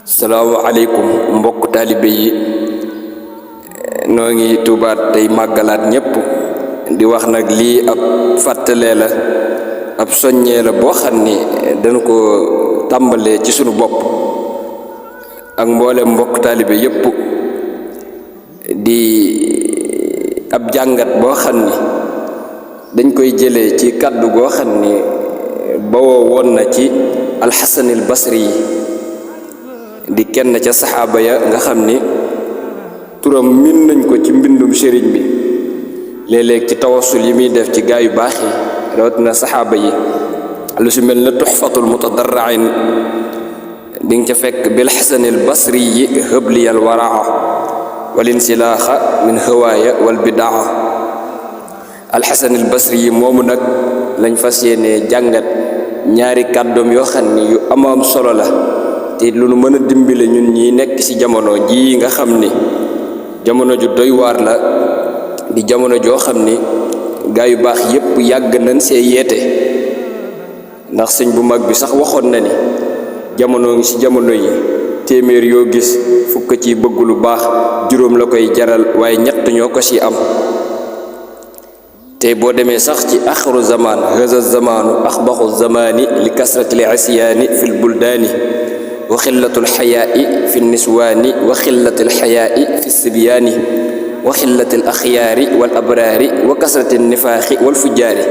salaamaaleykum mbokk taalibe yi noo ngi tuubaat tey màggalaat ñépp di wax nag lii ab fàttalee la ab soññee la boo xam ni dañu ko tàmbalee ci sunu bopp ak mboolem mbokk taalibe yépp di ab jàngat boo xam ni dañ koy jëlee ci kàddu goo xam ni bawoo woon na ci alxasanil basri yi di kenn ca saxaaba ya nga xam ni turam min nañ ko ci mbindum sëriñ bi léeg-léeg ci tawassul yi muy def ci gaa yu baax yi rawatina saxaaba yi lu si mel na tuxfatul mutadarrain di nga ca fekk bil xasanil basri yi hëbliyal waraa wal insilaaxa min hawaaya wal bidaa alxasanil basri yi moomu nag lañ fas yéene jàngat ñaari kàddoom yoo xam ni yu amaam solo la te lu nu mën a dimbale ñun ñi nekk ci jamono ji nga xam ni jamono ju doy waar la di jamono joo xam ni gaa yu baax yépp yàgg nañ see yeete ndax sëñ bu mag bi sax waxoon na ni jamono ngi ci jamono yi téeméer yoo gis fukk ci bëgg lu baax juróom la koy jaral waaye ñett ñoo ko ci am te boo demee sax ci axiru zaman haza zamanu axbaxu zamani li kasratil isyaani fil buldaani wa xillatul xayaai fi niswaani wa xillatil xayaai fi sibyaani wa xillatil axyaari wal abraari wa kasratil nifaaxi wal fujjaari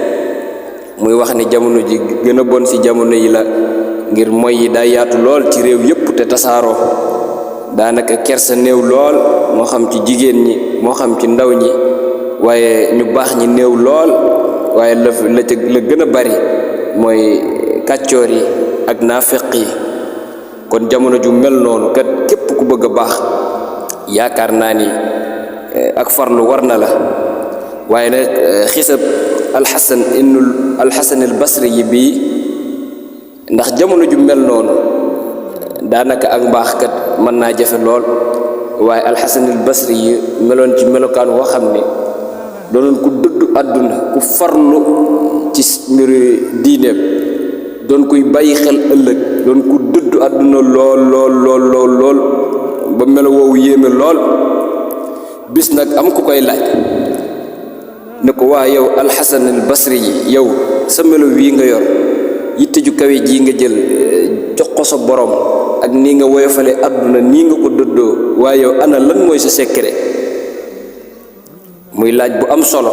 muy wax ni jamono ji gën a bon ci jamono yi la ngir moy yi daa yaatu lool ci réew yépp te tasaaroo daanaka kersa néew lool moo xam ci jigéen ñi moo xam ci ndaw ñi waaye ñu baax ñi néew lool waaye la gën a bari mooy kàccoor yi ak naafeq yi kon jamono ju mel noonu kat képp ku bëgg a baax yaakaar naa ni ak farlu war na la waaye nag xisab alxasan al basri yi bii ndax jamono ju mel noonu daanaka ak mbaax kat mën naa jafe lool waaye alxasan al basri yi meloon ci melokaan woo xam ni doonoon ku dëddu àdduna ku farlu ci mbiru diineem doon kuy bàyyi xel ëllëg doon ku dëddu àdduna lool ba melo woowu yéeme lool bis nag am ku koy laaj ne ko waa yow alxasan al basri yi yow sa melo wii nga yor yitte ju kawe ji nga jël jox ko sa borom ak nii nga woyofale àdduna nii nga ko dëddoo waaye yow ana lan mooy sa secret muy laaj bu am solo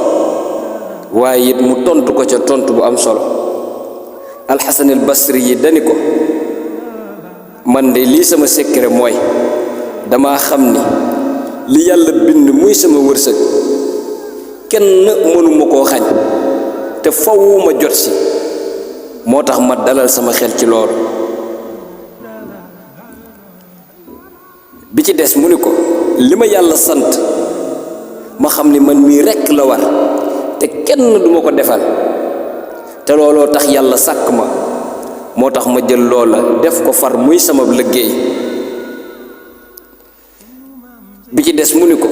waaye it mu tontu ko ca tontu bu am solo alxasan al basri yi dani ko man de lii sama secret mooy dama xam ni li yàlla bind muy sama wërsëg kenn mënuma koo xañ te faw ma jot si moo tax ma dalal sama xel ci loolu bi ci des mu ni ko li ma yàlla sant ma xam ni man mii rekk la war te kenn duma ko defal te looloo tax yàlla sàkk ma moo tax ma jël loola def ko far muy sama liggéey bi ci des mu ni ko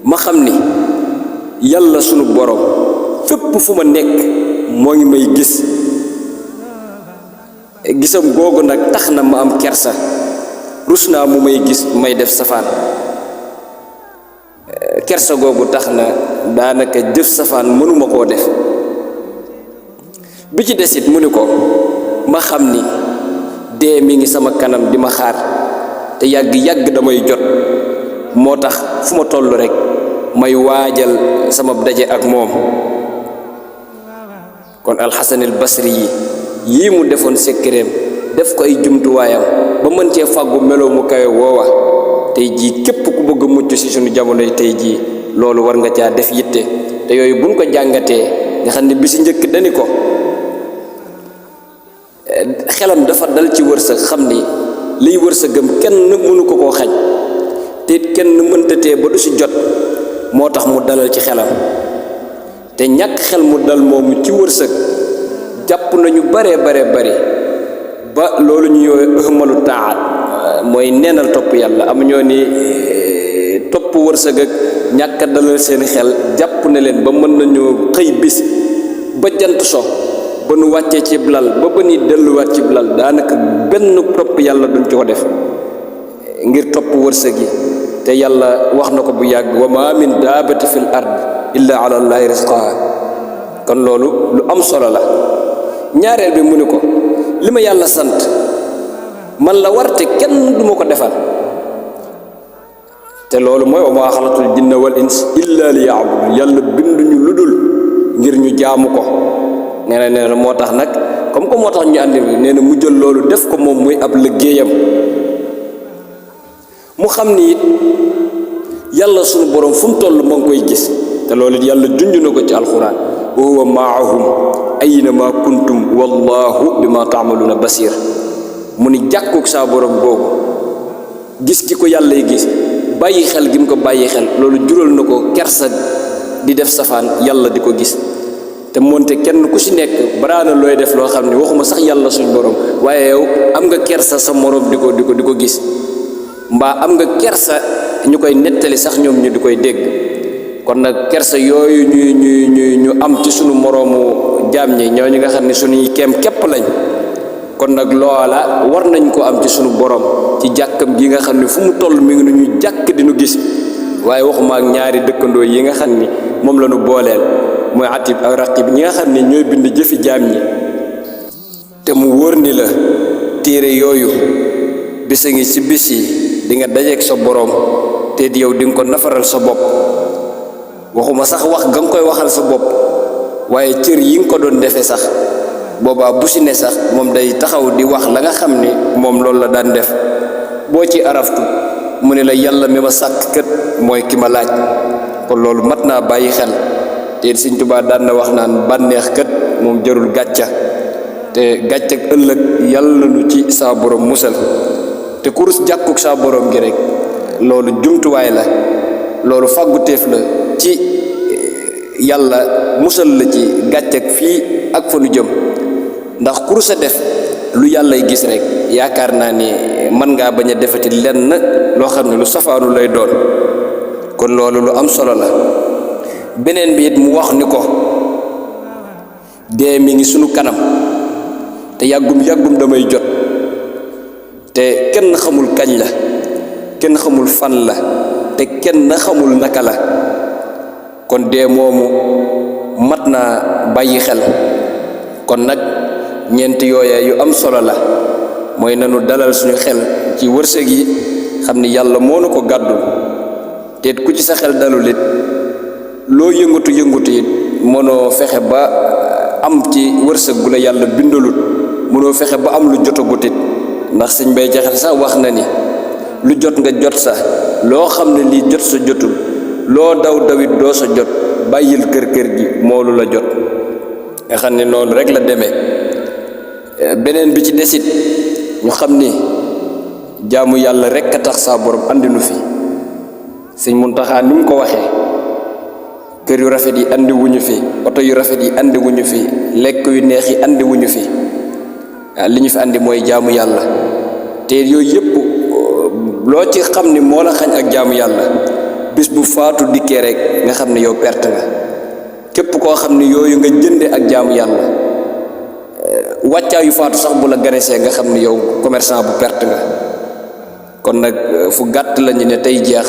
ma xam ni yàlla sunu borom fépp fu ma nekk moo ngi may gis gisam googu nag tax na ma am kersa rus naa mu may gis may def safaan kersa googu tax na daanaka jëf safaan mënuma koo def bi ci desit mu ni ko ma xam ni dee mi ngi sama kanam di ma xaar te yàgg damay jot moo tax fu ma toll rekk may waajal sama daje ak moom kon alxasan al basri yi yii mu defoon sekkereem def ko ay jumtuwaayam ba mën cee fàggu meloo mu kawe woowa tey jii képp ku bëgg a mucc ci sunu jamono yi tey jii loolu war nga caa def yitte te yooyu buñ ko jàngatee nga xam ne bi si njëkk dani ko xelam dafa dal ci wërsëg xam ni liy wërsëgam kenn mënu ko koo xañ te kenn mëntatee ba du si jot moo tax mu dalal ci xelam te ñàkk xel mu dal moomu ci wërsëg jàpp nañu bare ba loolu ñu yooyu ëhmalu taat mooy neenal topp yàlla am ñoo ni topp wërsëg ak ñàkk a dalal seen xel jàpp na leen ba mën nañoo xëy bis ba jant so ba nu wàccee ci lal ba ni delluwaat ci lal daanaka benn topp yàlla duñ ci ko def ngir topp wërsëg yi te yàlla wax na ko bu yàgg wa ma min daabati fil ard illa ala allahi rizqaha kon loolu lu am solo la ñaareel bi mu ni ko li ma yàlla sant man la warte kenn du ma ko defal te loolu mooy wa maa xalaqtul jinna wal ins illa li ya'budun yàlla binduñu lu dul ngir ñu jaamu ko nee na moo tax nag comme que moo tax ñu àndi nee na mu jël loolu def ko moom muy ab liggéeyam mu xam ni it yàlla sunu borom fu mu toll moo ngi koy gis te loolu it yàlla junj na ko ci alxuraan wa huwa maahum aynama kuntum wallahu bima taamaluuna basir mu ni jàkkuk saa borom boobu gis ki ko yàlla yi gis bàyyi xel gi mu ko bàyyi xel loolu jural na ko kersa di def safaan yàlla di ko gis te moonte kenn ku ci nekk baraana looy def loo xam ne waxuma sax yàlla suñ borom waaye yow am nga kersa sa morom di ko gis mbaa am nga kersa ñu koy nettali sax ñoom ñu di koy dégg kon nag kersa yooyu ñu am ci sunu moroomu jaam ñi ñooñu nga xam ne suñuy keem képp lañ kon nag loola war nañ ko am ci sunu borom ci jàkkam gi nga xam ne fu mu toll mi ngi ñu jàkk di nu gis waaye waxuma ak ñaari dëkkandoo yi nga xam ni moom la ñu booleel mooy atib ak raqib ñi nga xam ne ñooy bind jëfi jaam ñi te mu wóor ni la téere yooyu bisa ngi ci bis yi di nga dajeeg sa borom te yow di nga ko nafaral sa bopp waxuma sax wax ga nga koy waxal sa bopp waaye cër yi nga ko doon defee sax boobaa bu si ne sax moom day taxaw di wax la nga xam ni moom loolu la daan def boo ci araftu mu ne la yàlla mi ma sàkk kat mooy ki ma laaj kon loolu mat naa bàyyi xel te Sëñ Tuubaa daan na wax naan bànneex kat moom jarul gàcca te gàcca ak ëllëg yàlla nu ci saa borom musal te kurus jàkkuk saa borom gi rek loolu jumtuwaay la loolu fàgguteef la ci yàlla musal la ci gàcca ak fii ak fa nu jëm ndax kurus a def lu yàllay gis rek yaakaar naa ni mën ngaa bañ a defati lenn loo xam ne lu safaanu lay doon kon loolu lu am solo la beneen bi it mu wax ni ko dee mi ngi sunu kanam te yàggum damay jot te kenn xamul kañ la kenn xamul fan la te kenn xamul naka la kon dee moomu mat naa bàyyi xel kon nag ñeent yooya yu am solo la mooy nanu dalal suñu xel ci wërsëg yi xam ni yàlla moo nu ko gàddul te ku ci sa xel dalul it loo yëngatu it mënoo fexe ba am ci wërsëg gu la yàlla bindalut mënoo fexe ba am lu jotagut it ndax sëñ Bay Jaxate sax wax na ni lu jot nga jot sa loo xam ne lii jot sa jotul loo daw dawit doo sa jot bàyyil kër gi moolu la jot nga xam ne noonu rek la demee beneen bi ci desit ñu xam ni jaamu yàlla rek a tax saa borom andi nu fi sëñ Muntaxa ni mu ko waxee kër yu rafet yi andi wuñu fi oto yu rafet yi andi wuñu fi lekk yu neex yi andi wuñu fi li ñu fi andi mooy jaamu yàlla te yooyu yëpp loo ci xam ni moo la xañ ak jaamu yàlla bis bu faatu dikkee rek nga xam ne yow perte nga képp koo xam ni yooyu nga jënde ak jaamu yàlla wàccaa yu faatu sax bu la ganesee nga xam ni yow commerçant bu perte nga kon nag fu gàtt lañu ne tey jeex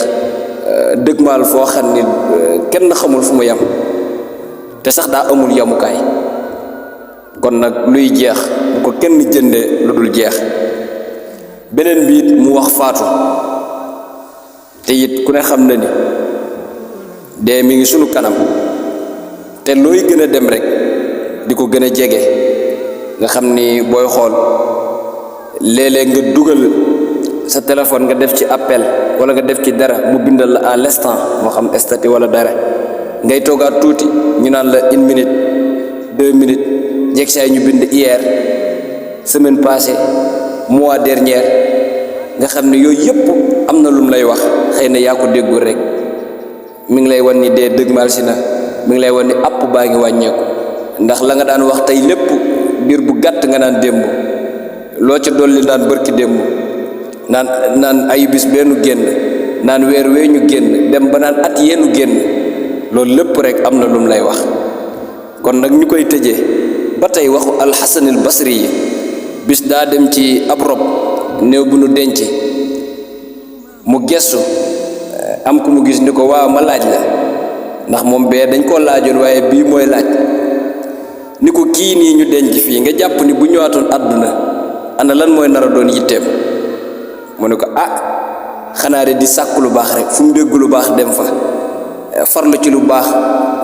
dëgmaal foo xam ni kenn xamul fu mu yem te sax daa amul yemukaay kon nag luy jeex bu ko kenn jënde lu dul jeex beneen bi it mu wax faatu te it ku ne xam na ni dee mi ngi sunu kanam te looy gën a dem rek di ko gën a jege nga xam ni booy xool léeg-léeg nga dugal sa téléphone nga def ci appel wala nga def ci dara mu bindal la à l'instant moo xam statut wala dara ngay toogaat tuuti ñu naan la 1 minute 2 minutes jeeg saay ñu bind hier semaine passée mois dernier nga xam ne yooyu yëpp am na lum lay wax xëy na yaa ko déggul rek mi ngi lay wan ni dee dëgmal si na mi ngi lay wan ni àpp baa ngi wàññeeku ndax la nga daan wax tey lépp biir bu gàtt nga naan démb loo ca dolli daan bërki démb naan ay bis bennu génn naan weer wee ñu génn dem ba naan at yeenu génn loolu lépp rek am na lum lay wax kon nag ñu koy tëjee ba tey waxu alxasanil basri yi bis daa dem ci ab rob néew bu nu denc mu gestu am ku mu gis ni ko waaw ma laaj la ndax moom bee dañ koo laajoon waaye bii mooy laaj ni ko kii nii ñu denc fii nga jàpp ni bu ñëwaatoon àdduna ana lan mooy nar a doon yitteem mu ne ko xanaa de di sàkku lu baax rek fu mu dégg lu baax dem fa farlu ci lu baax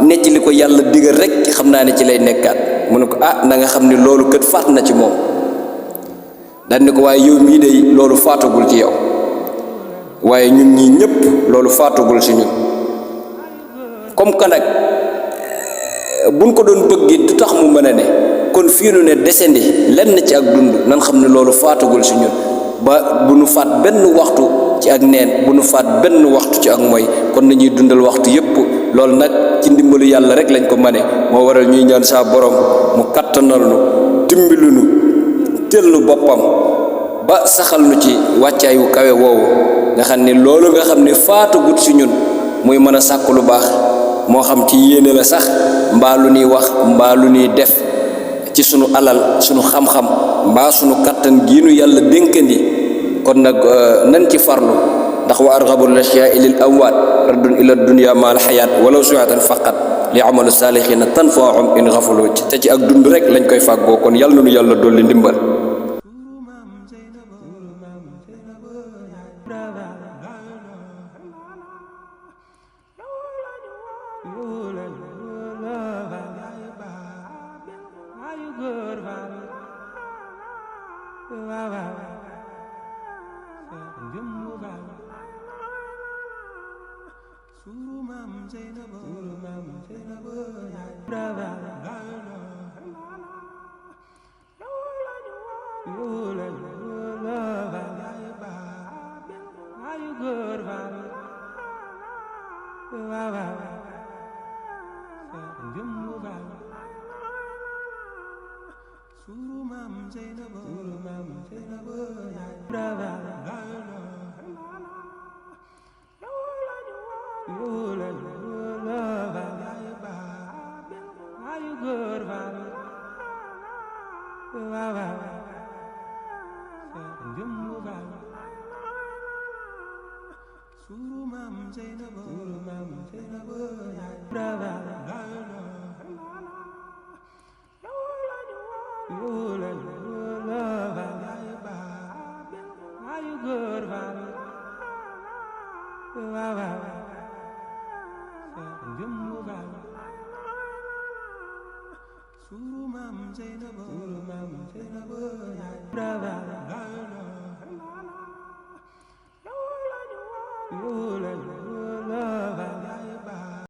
necc li ko yàlla digal rek xam naa ne ci lay nekkaat mu ne ko na nga xam ni loolu kët faat na ci moom daan ni ko waaye yow mii day loolu faatagul ci yow waaye ñun ñii ñëpp loolu faatagul ci ñun comme que nag buñ ko doon bëgg du tax mu mën a ne kon fii nu ne descendi lenn ci ak dund nan xam ne loolu faatagul ci ñun ba bu nu faat benn waxtu ci ak neen bu nu faat benn waxtu ci ak mooy kon nañuy dundal waxtu yépp loolu nag ci ndimbalu yàlla rek lañ ko mane moo waral ñuy ñaan saa borom mu kattanal nu dimbilu nu teel nu boppam ba saxal nu ci wàccaay wu kawe woowu nga xam ne loolu nga xam ne faatagut ci ñun muy mën a sàkk lu baax moo xam ci yéene la sax mbaa lu ñuy wax mbaa lu ñuy def ci sunu alal sunu xam-xam mbaa sunu kattan giinu yàlla dénkandi kon nag nan ci farlu ndax wa arghabul ashya'i lil amwaat raddun ila dunya ma al hayat walaw su'atan faqat li amalu saalihiina tanfa'uhum in ghafalu te ci ak dund rek lañ koy fàggoo kon yàlla na nu yàlla dolli ndimbal Yo